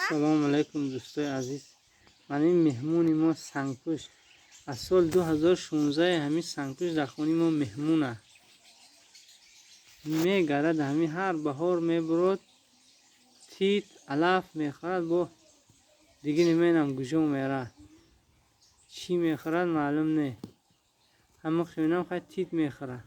Салому алайкум, дӯстои азиз. Ман ин меҳмони мо Сангпӯш. Аз соли 2016 ҳамин Сангпӯш дар хонаи мо меҳмона. Мегардад, ҳамин ҳар баҳор мебурод, тит, алаф мехӯрад, бо дига намедонам куҷо мерад. Чӣ мехӯрад, маълум не. Ҳама хӯнам хай тит мехӯрад.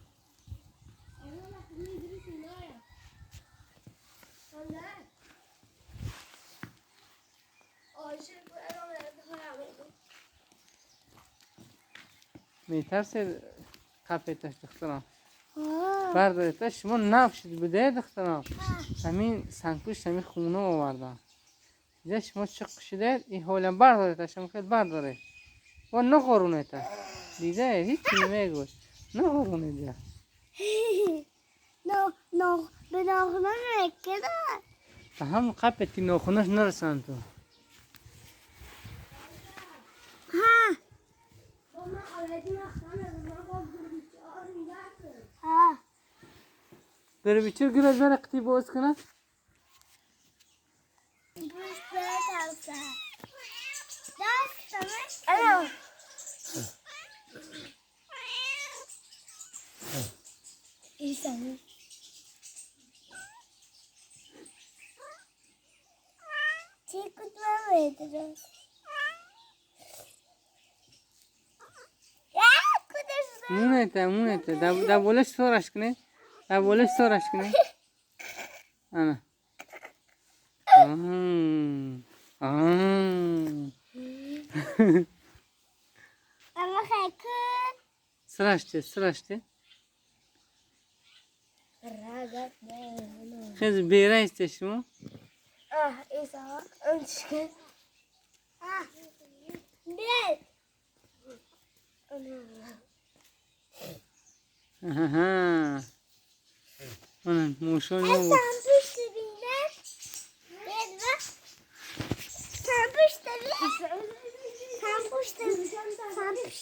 Метарсед қапеташ, духтарам? Бардоред, шумо нав шуд буде, духтарам. Ҳамин Сангпӯш ҳамин хона овардам. Дида, шумо чиқ шудед, ин ҳолам бардоред, шумо хел бардоред. Ва нағорунед. Дида, ҳеҷ намегӯяд. Нағорунед. Но, но, به ناخونا نکرد. Ҳам қапети нохунаш нарасанд ту. ها. ها. Гурбичур гирад, бара қити боз кунад. بوش بترسه. دست. ایسانی. چی کدوم میداره؟ Мунета, мунета. Да болаш сораш кунед. Да болаш сораш кунед. Ана. Ам. اما خیلی Сраште, сраште. Хез берайсте шумо. آه ایسا اون چیه؟ آه بیل. Аҳа. Ана мошони мо. سمپوش بینه بیل و سمپوش بینه سمپوش سمپوش.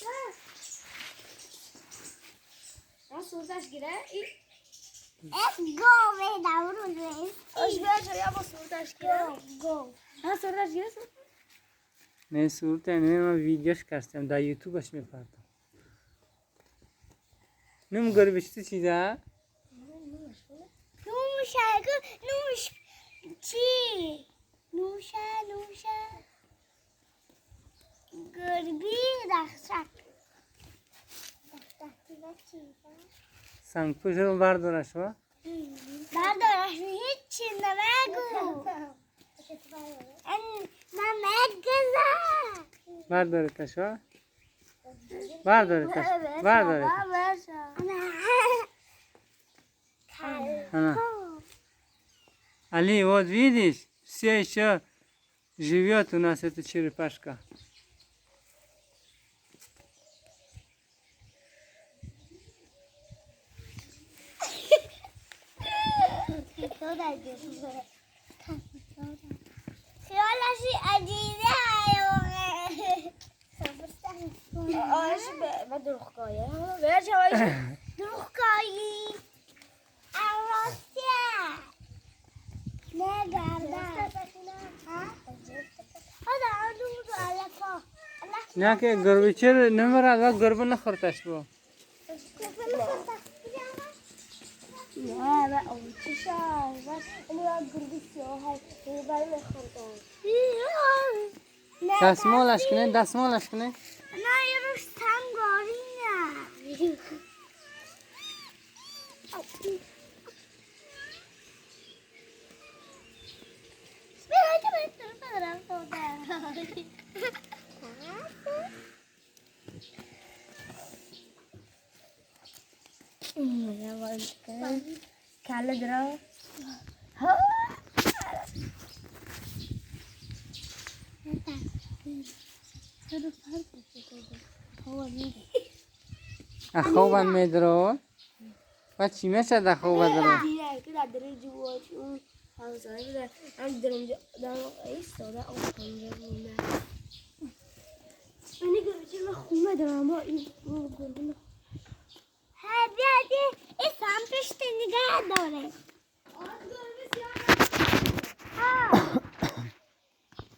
صورتش گیره. اس گو به دورو اش بیاد یا با صورتش گیره. گو. ها، صورتش گیره. Не, сурта не, ман видеош кастам, дар ютубаш мепартам. Нум гурбичти чиза? نوشه نوش چی نوشه نوشه گربی رخشک Сангпӯшро бардораш ва? بردارش هیچی نمگو من مگزم. Бардореташ ва? Бардореташ. Бардорет. Ана. Али, вот видишь, все еще живет у нас эта черепашка. خیالش عجیبه. آش به دروغگاهی برش. دروغگاهی عراستیه نه گردن هذا عدو علفا. Не ки гурбичир намерад ва гурба нахӯрташ бо. نه و اون چیشا و اون گربه سیاه های برای میخوردن. Дастмолаш кунед, дастмолаш кунед. نه یه روز سنگاری نه. کله درا. Ахобан медро. Ва чӣ мешад ахоба дро? دیره که در دره جواش اون همسایه بوده هم درم در ایستاده آن خونجا بوده. اینی گربه من خونه دارم با این گربه. ها بیا دی این سم پشت نگه داره. ها.